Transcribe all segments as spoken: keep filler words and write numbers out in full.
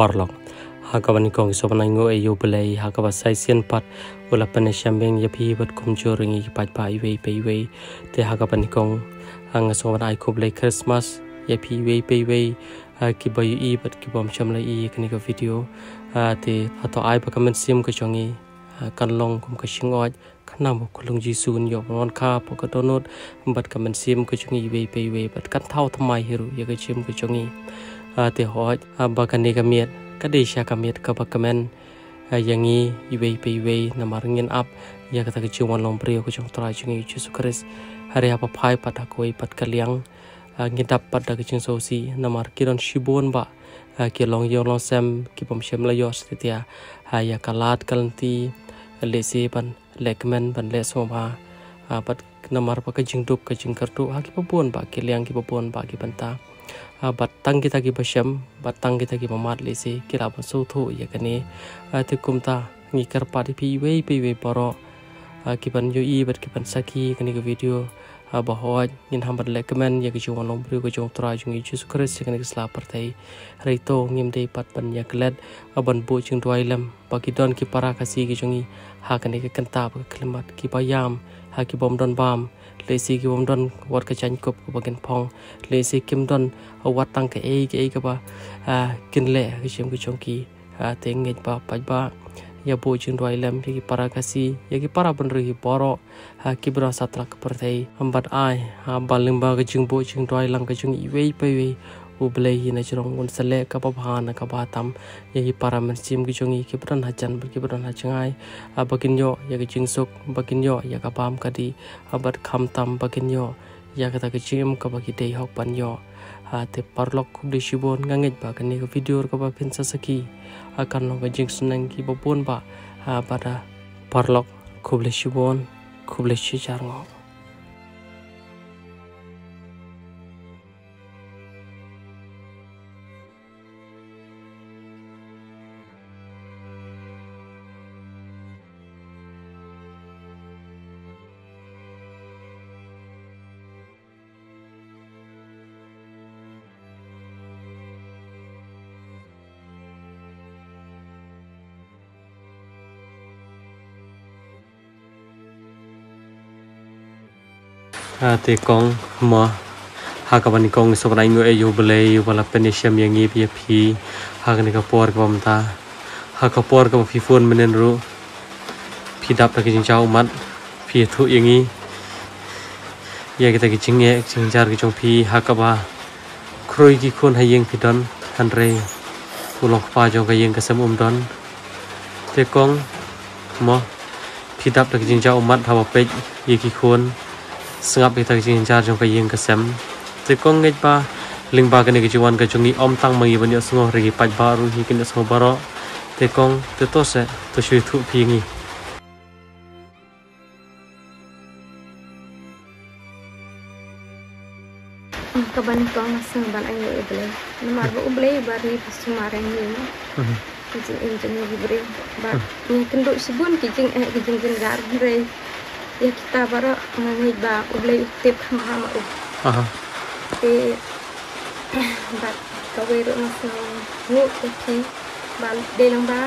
Paralok, ha kaba nyngkong sngewbha ai nguh ïa U Blei ha kaba sa shisien pat u la pynïashem biang ïa phi bad kumjuh ruh ïa ngi ki paidbah iwei pa iwei. Te ha kaba nyngkong nga sngewbha ai khublei Christmas ïa phi iwei pa iwei, ha kiba ïohi bad kibym shym la ïohi ïa kane ka video. Ha te hato ai ba ka mynsiem ka jong ngi, ha, kan long kum ka shingoid, khnang ba u Khunlung Jisu un ïoh ban wan kha hapoh ka dohnud bad ka mynsiem ka jong ngi iwei pa iwei bad kan thaw thymmai hi ruh ïa ka jingim ka jong ngi. Ha te hooid, ha ba kane ka miet ka dei sha ka miet kaba kmen, ha, ïa ngi iwei pa iwei namar ngin ap ïa kata ka jingwan long briew ka jong U Trai jong ngi U Jisu Khrist. Hynrei haba phai pat ha kawei pat ka liang, ha, ngi dap pat da ka jingsngewsih namar ki don shibun bah, ha, ki longïing longsem kibym shym la ïoh satia, ha, ïa ka lad ka lynti lehse ban leh kmen ban leh sngewbha, ha, bad namar ba ka jingduk ka jingkyrduh ha kiba bun bah ki liang kiba bun bah ki bynta. Ha, bad tang kita kiba shem bad tang kita kiba mad lehse ki lah ban sngewthuh ïa kane. Ha, te kumta ngi kyrpad ïa phi iwei pa iwei baroh, ha, kiban ïohi bad kiban sakhi kane ka video, ha, ba hooid ngin ham ban leh kmen ïa ka jingwan long briew ka jong U Trai jong ngi U Jisu Khrist ïa kane ka sla pyrthei. Hynrei to ngim dei pat ban ïa klet, ha, ban buh jingduwai lem ba ki don ki para Khasi ki jong ngi ha kane ka kynta bad ka khyllipmat, kiba ïam, ha, kibym don bam, lehse kibym don wat ka jaiñkup kaba kin phong, lehse kim don, ha, wat tang kaei kaei kaba, ha, kin leh ha ka jingim ka jong ki. Ha, te ngeit ba paidbah ïa buh jingduwai lem ïa ki para Khasi, ïa ki para bynriew hi baroh, ha, kiba don satlak ka pyrthei. Bad ai, ha, ba lyngba ka jingbuh jingduwai lang ka jong ngi iwei pa iwei, U Blei hi na jrong un sa leh kaba bha na kaba tam ïa ki para mynsiem ki jong ngi kiba don hajan bad kiba don hajngai, ha, ba kin ïoh ïa ka jingsuk, ba kin ïoh ïa ka bam ka dih, ha, bad khamtam ba kin ïoh ïa kata ka jingim kaba ki dei hok ban ïoh. Ha, te paralok khublei shibun, nga ngeit ba kane ka video kaba phin sa sakhi, ha, kan long ka jingsneng kiba bun bah, ha, bad, ha, paralok khublei shibun, khublei shihajar nguh. Ha, te kong, mo, ha kaba nyngkong sngewbha ai nguh ïa U Blei uba la pynïashem ïa ngi bad ïa phi ha kane ka por kaba mynta. Ha ka por kaba phi phone mynnin ruh phi dap da ka jingjaw ummat, phi ïathuh ïa ngi ïa kita ki jingeh jingjar ki jong phi ha kaba khrui ki khun ha ïing phi don, hynrei u long kpa jong ka ïing ka sem um don. Te kong, mo, phi dap da ka jingjaw ummat haba peit ïa ki khun, sngap ïa kita ki jingjynjar jong ka ïing ka sem. Te kong, ngeit ba lyngba kane ka jingwan ka jong ngi ym tang ma ngi ban ïohsngew, hynrei ki paidbah ruh hi kin ïohsngew baroh. Te kong, te to seh, to shu ïathuh phi ïa ngi. Kaba nyngkong nga sngewbha ban ai nguh ïa U Blei. Namar ba U Blei uba ri ba sumar ïa ngi, ki jingim jong ngi ki briew. Bad ngi kynduh shibun ki jingeh ki jingjynjar, hynrei ïa kita baroh nga ngeit ba U Blei u tip kham bha ma u. Te bad kawei ruh nga sngewnguh ïa phi ba dei lang ba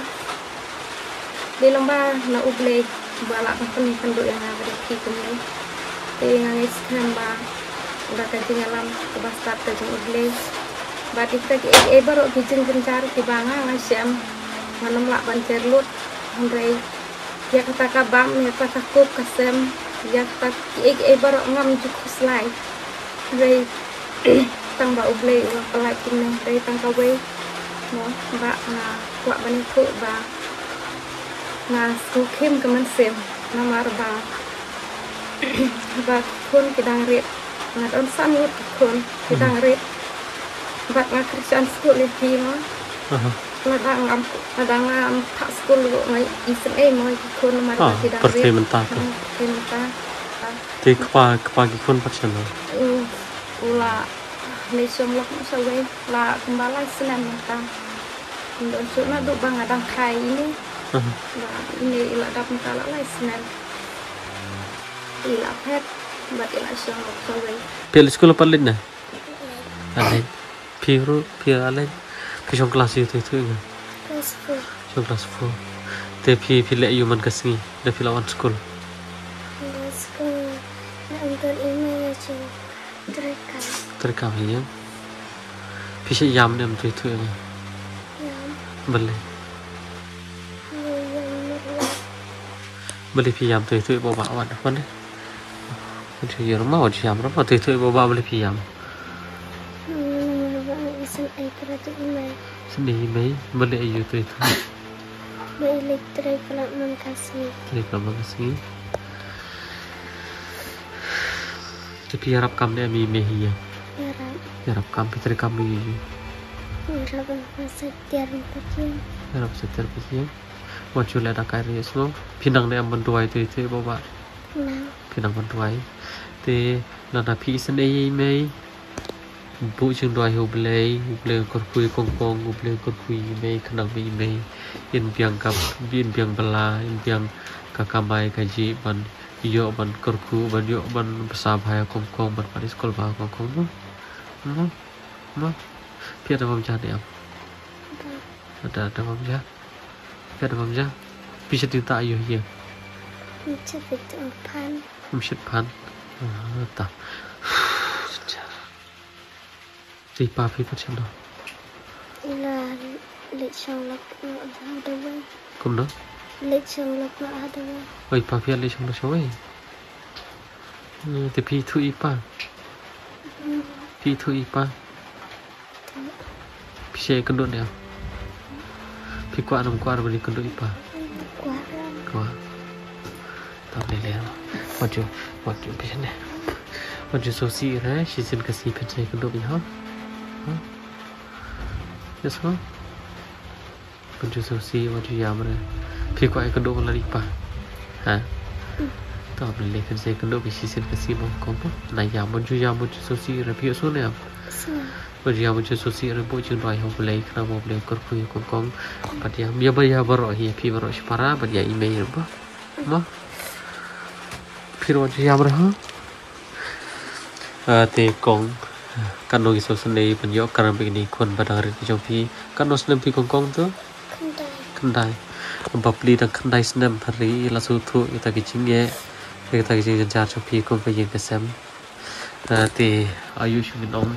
Dei lang ba na U Blei ba la ban pynkynduh ïa nga bad ïa phi kumne. Te nga ngeit skhem ba da ka jingïalam kaba stad ka jong U Blei, bad ïa kita kiei kiei baroh ki jingjynjar kiba nga nga shem, ngan ym lah ban jer lut. Hynrei ïa kata ka bam, ïa kata ka kup ka sem, ïa kita kiei kiei baroh ngam ju khuslai. Hynrei tang ba U Blei u la pynlait kumne, hynrei tang kawei, mo, ba nga kwah ban ïathuh ba nga sngewkhim ka mynsiem, namar ba, ba ki khun ki dang rit, nga don san ngut ki khun ki dang rit, bad nga Christian school ïa phi, mo. Lada ngam, lada ngam phah school ruh nga isynei mo ïa ki khun, namar ba ki dang rit. Pyrthei mynta. Pyrthei mynta. Te kpa, kpa ki khun pat shano? U, u la leit shong lok noh shawei, la kumba lai snem mynta. Ym don shuh naduh ba nga dang kha ïa ine. Ba ine i la dap mynta la lai snem. I la phet bad i la shong lok shawei. Phi leit skul pat leit ne? Aleit. Phi ruh phi aleit. Shong klas ïa tu tu nga. Klas four. Shong klas four. Te phi phi leh ïa u man ka sngi da phi la wan skul. Wan skul. Na ym don email ïa tu. Trei kam. Trei kam hi ïa. Phi sha ïam ne em tu tu nga. Ïam. Balei. Ïam marwat. Balei phi ïam tu tu ba ba wan wan ne. Wan ïam rama wan ïam rama tu tu ba ba balei phi ïam. Sini mei beli ayu tu itu. Beli trei pala man ka sngi. Trei pala man ka sngi. Tapi harap kam ne mi mei ya. Harap. Harap kam pitri kam mi. Harap apa setiar patien. Harap setiar patien. Wan chule da kai ri so. Pinang ne am ban duai tu itu ba ba. Pinang ban duai. Te lada phi isynei ïa i mei, buh jingduwai ha U Blei, U Blei un kyrkhu ïa Kongkong, U Blei un kyrkhu ïa i mei, khnang ba i mei in biang ka, in biang bylla, in biang ka kamai kajih ban ïoh ban kyrkhu, ban ïoh ban bsa bha ïa Kongkong, ban pan skul bha Kongkong mo. Mo. Mo. Phi da bam ja ne em. Da da bam ja. Phi da bam ja. Phi shet ta ïa u ïa. Ym shet phan. Ym shet phan. Ah, ta. Te i pa phi pat shet noh. I la leit shong lok noh ha dawai. Kumno? Leit shong lok noh ha dawai. Oi, pa phi leit shong lok shawei. Hmm, te phi thuh i pa. Hmm. Phi thuh i pa. Phi shait kynduh ne em? Phi kwah ne ym kwah ban ïakynduh i pa? Kwah. Kwah. Tam lei lei. Wat ju, wat ju phi ne. Wat ju sngewsih re, shisien ka sngi phin sa ïakynduh ïa ha. Ha? Yes, ma? Wat ju sngewsih, wat ju ïam re. Phi kwah ïakynduh bad i pa? Ha? To, phin leit phin sa ïakynduh, phi shisien ka sngi mo, kong pa. Na ïam, wat ju ïam, wat ju sngewsih re, phi ïohsngew ne em? Wat ju ïam, wat ju sngewsih re, buh jingduwai ha U Blei, khnang ba U Blei un kyrkhu ïa Kongkong. Bad ïa, ïa ba, ïa baroh hi, ïa phi baroh shipara, bad ïa i mei ruh ba. Mo? Phi ruh wat ju ïam re ha. Ah, te kong, katno ngi sngewsynei ban ïoh kren bad kine ki khun ba dang rit ki jong phi. Katno snem phi Kongkong to? Khyndai. Khyndai. Bapli dang khyndai snem hynrei i la sngewthuh ïa kita ki jingeh, ïa kita ki jingjynjar jong phi kum ka ïing ka sem. Ah, te aïu shuh ngin ong,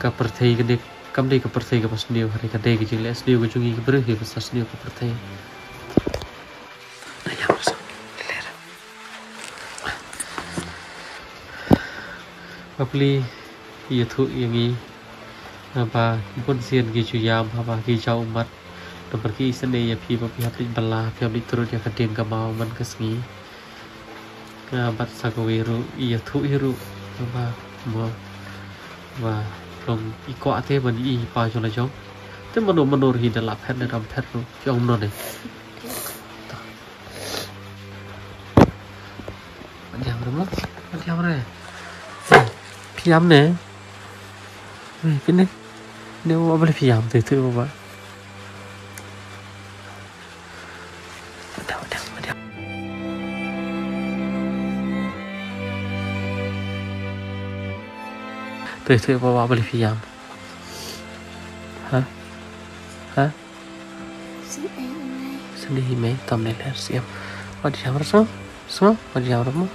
ka pyrthei kane kam dei ka pyrthei kaba sniew hynrei ka dei ka jingleh sniew ka jong ngi ki briew hi ba sa sniew ka pyrthei. Bapli, ïathuh ïa ngi ba bun sien ki ju ïam haba ki jaw ummat. Namar ki isynei ïa phi ba phi hap leit bylla, phi hap leit trud ïa ka dieng ka maw man ka sngi. Bad sa kawei ruh ïathuh hi ruh ba mo ba long i kwah te ban i pa jong la jong. Te mano mano ruh hi da lah phet ne dam phet ruh phi ong mano ne. Wat ïam re mo, wat ïam re. Phi ïam ne? Phi ne? Ne, wat balei phi ïam te te ba. Te te ba ba balei phi ïam? Ha? Ha? Sini hi mei, tam ne ler siam. Wat ïam re so, so, wat ïam re mo.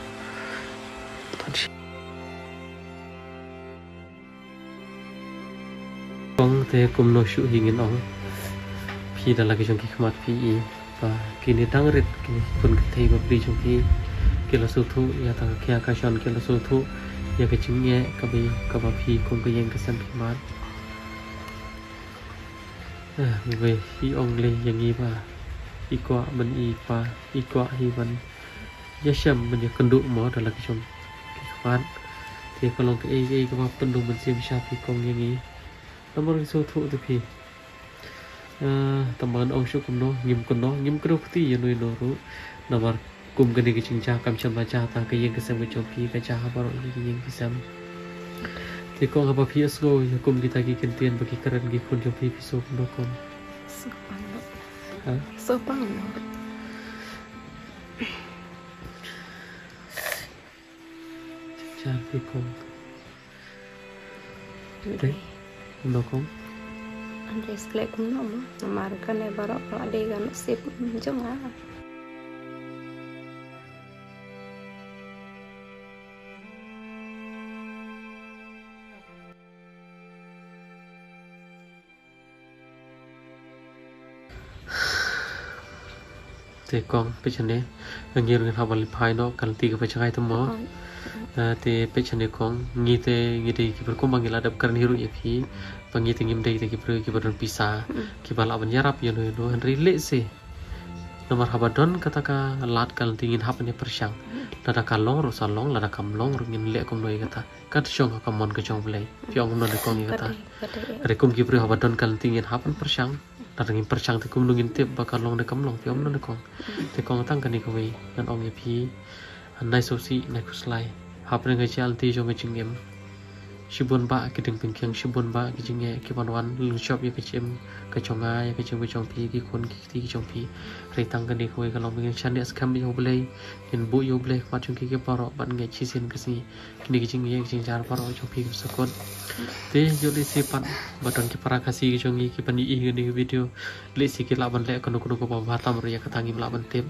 Kong te kumno shuh hi ngin ong. Phi da la ki jong ki khmat phi i ba kine dang rit kine ki khun kynthei bapli jong phi ki la sngewthuh ïa ta ka khia ka shon, ki la sngewthuh ïa ka jingeh kaba kaba phi kum ka ïing ka sem phi mad. Wei i ong lei ïa ngi ba i kwah ban i pa, i kwah hi ban ïashem ban ïakynduh mo da la ki jong ki khmat. Te ka long kaei kaei kaba pynlong mynsiem sha phi kong ïa ngi. Namar ngi sngewthuh te phi. Tang ba ngan ong shuh kumno, ngim kynnoh, ngim kdew kti ïa no ïa no ruh. Namar kum kane ka jingjia kam shym la jia tang ka ïing ka sem ka jong phi, ka jia ha baroh ki ïing ki sem. Te kong haba phi ïohsngew ïa kum kita ki kyntien ba ki kren ki khun jong phi, phi sngew kumno kong? Sngew pang noh. Ha? Sngew pang noh. Jan phi kong. Te, kumno kong? Hynrei sklek kumno mo, namar kane baroh ka la dei ka nasib jong nga. Te kong, peit shane, ngi ruh ngin hap ban leit phai noh ka lynti kaba jngai te mo. Kong. Ah, te peit shane kong, ngi te ngi dei ki briew kumba ngi la dep kren hi ruh ïa phi, ba ngi te ngim dei te ki briew kiba don pisa, mm, kiba lah ban ïarap ïano ïano, hynrei lehse namar haba don kata ka lad ka lynti ngin hap ban ïa pyrshang. Mm. Lada ka long ruh sa long, lada kam long ruh ngin leh kumno ïa kata. Ka shong ha ka mon ka jong U Blei. Phi ong kumno ne kong ïa kata? Ka dei, ka dei. Hynrei kum ki briew haba don ka lynti ngin hap ban pyrshang. Lada ngim pyrshang te kumno ngin tip ba ka long ne kam long, phi ong kumno ne kong? Mm. Te kong, tang kane kawei ngan ong ïa phi. Nai sngewsih, nai khuslai. Hapdeng ka jingïaid lynti jong ka jingim, shibun bah ki diengpyngkhang, shibun bah ki jingeh kiban wan lynshop ïa ka jingim ka jong nga, ïa ka jingim ka jong phi, ki khun ki kti ki jong phi. Hynrei tang kane kawei ka long ba ngin shaniah skhem ïa U Blei, ngin buh ïa U Blei ha khmat jong ki baroh, bad ngeit shisien ka sngi kine ki jingeh ki jingjia baroh jong phi kim sa kut. Te ïoh lehse pat ba don ki para Khasi ki jong ngi kiban ïohi ïa kane ka video, lehse ki lah ban leh kano kano kaba bha tam ruh ïa kata ngim lah ban tip.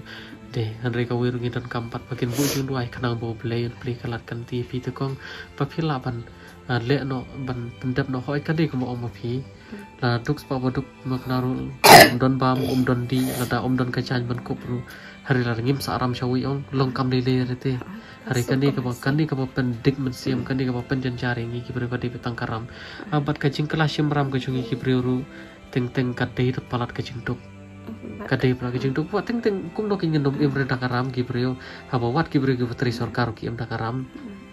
Te hynrei kawei ruh ngi donkam pat ba kin buh jingduwai khnang ba U Blei un plie ka lad ka lynti ïa phi te kong, ba phi lah ban, ah, leh noh, ban pyndep noh. Hooid, ka dei kumba ong ma phi, la duk spah ba duk, ma kane ruh um don bam, um don dih, lada um don ka jaiñ ban kup ruh, hynrei lada ngim sah ram sha wei, ong, long kam lei lei re te. Hynrei kane kaba, kane kaba pyndik mynsiem, kane kaba pynjynjar ïa ngi ki briew ka dei ba tang ka ram. Ah, bad ka jingkylla shim ram ka jong ngi ki briew ruh, teng teng ka dei da palat ka jingduk. Ka dei palat ka jingduk. Wat teng teng kumno kin ngin ym im re da ka ram ki briew, haba wat ki briew kiba trei sorkar ki im da ka ram.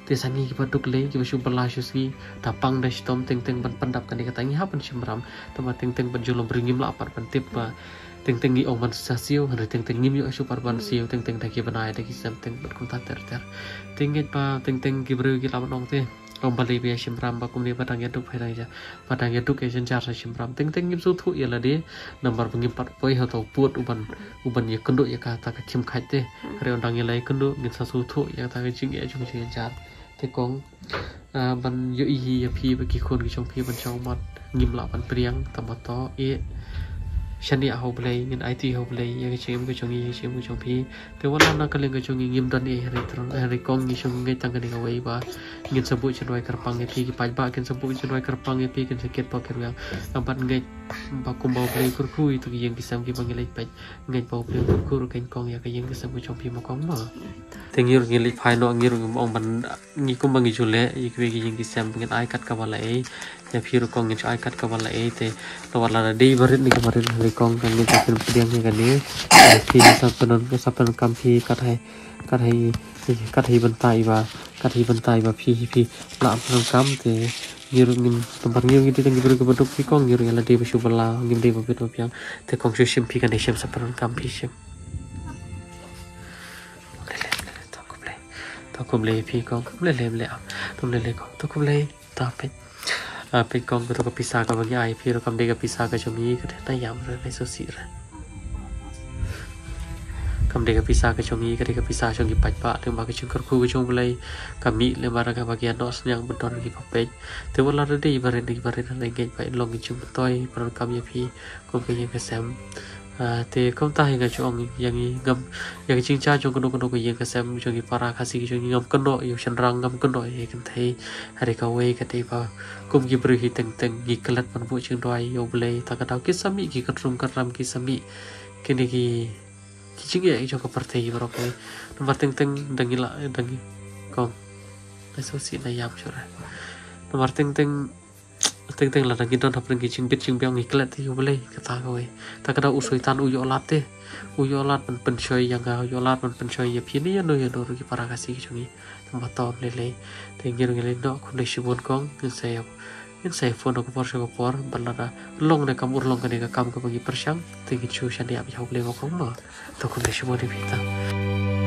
Te sa ngi kiba duk lei, kiba shu bylla shu sngi, da pang da shitom, teng teng ban pyndap kane kata, ngi hap ban shim ram. Tangba teng teng ban jong lum briew ngim lah pat ban tip ba teng teng ngi ong ban sa siew, hynrei teng teng ngim ïoh shuh pat ban siew, teng teng da ki bnai da ki sem, teng bad kumta ter ter. Te ngeit ba teng teng ki briew ki lah ban ong te, ong balei ba ïa shim ram ba kumne ba dang ïa duk, ba dang ïa duk ïa jynjar sa shim ram. Teng teng ngim sngewthuh ïa lade, namar ba ngim pat poi ha uta u pud uban, uban ïa kynduh ïa kata ka khim khait te. Hynrei ong dang ïa la ïa kynduh ngin sa sngewthuh ïa kata ka jingeh jong jingjar. Te kong, ah, ban ïohi ïa phi bad ki khun ki jong phi ban shong mat, ngim lah ban pdiang, tangba to, eh, shaniah ha U Blei, ngin aiti ha U Blei ïa ka jingim ka jong ngi, ïa ka jingim ka jong phi. Te wat la na ka liang ka jong ngi ngim don ei ha ri tyrwa, ha ri kong, ngi shu ngeit tang kane kawei ba ngin sa buh jingduwai kyrpang ïa phi, ki paidbah kin sa buh jingduwai kyrpang ïa phi, kin sa kit bok kit rwiang. Bad ngeit ba kumba U Blei u kyrkhu ïa ki ïing ki sem kiba ngi leit peit, ngeit ba U Blei u kyrkhu ruh kin kong ïa ka ïing ka sem ka jong phi ma kong ma. Te ngi ruh ngi leit phai noh, ngi ruh ngim ong ban, ngi kumba ngi ju leh ïa kiwei ki ïing ki sem, ngin ai kat kaba la ei. Ïa phi ruh kong ngin sa ai kat kaba la ei te. Namar lada dei ba rit ne kiba rit, hynrei kong ka ngin sa pynpdiang ïa kane. Phi sa pyndonkam, sa pyndonkam phi kat hai, kat hai, kat hai bynta iba, kat hai bynta iba phi, phi lah pyndonkam te. Ngi ruh ngim, namar ngi ruh ngi dei tang ki briew kiba duk, phi kong, ngi ruh ïa la dei ba shu bylla, ngim dei ba bit ba biang. Te kong shu shim phi kane, shim, sa pyndonkam phi, shim. To khublei, to khublei phi kong, khublei lem lem, to khublei lem kong, to khublei. Ta peit. Ah, peit kong, kato ka pisa kaba ngi ai phi ruh kam dei ka pisa ka jong ngi, ka dei na ïam re, na sngewsih re. Kam dei ka pisa ka jong ngi, ka dei ka pisa jong ki paidbah, lyngba ka jingkyrkhu ka jong U Blei. Ka mih lyngba kaba ki ïa noh synñiang ba don kiba peit. Te wat la dei ba rit ne kiba rit, hynrei ngeit ba in long ka jingmyntoi, ba donkam ïa phi kum ka ïing ka sem. Ah, te kumta hi nga ju ong ïa ngi ngam, ïa ka jingjia jong kano kano ka ïing ka sem jong ki para Khasi ki jong ngi, ngam kynnoh ïa u shynrang, ngam kynnoh ïa ka kynthei. Hynrei kawei ka dei ba kum ki briew hi teng teng ngi klet ban buh jingduwai ïa U Blei, ta ka daw ki sa mih ki kynrum kynram, ki sa mih kine ki, ki jingeh jong ka pyrthei baroh kawei. Namar teng teng dang ngi la, dang ngi kong, na sngewsih na ïam shuh re. Namar teng teng, teng teng lada ngi don hapdeng ki jingbit jingbiang ngi klet ïa U Blei, kata kawei. Ta ka daw u Soitan u ïoh lad te, u ïoh lad ban pynshoi ïa nga, u ïoh lad ban pynshoi ïa phi ne ïano ïano ruh ki para Khasi ki jong ngi. Tangba to ym lei lei. Te ngi ruh ngi leit noh, khublei shibun kong, ngin sa ïa, ngin sa ïa phone ha ka por sha ka por, bad lada long ne kam urlong kane ka kam kaba ngi pyrshang, te ngin shu shaniah beit ha U Blei ma kong ma. To khublei shibun ïa phi ta.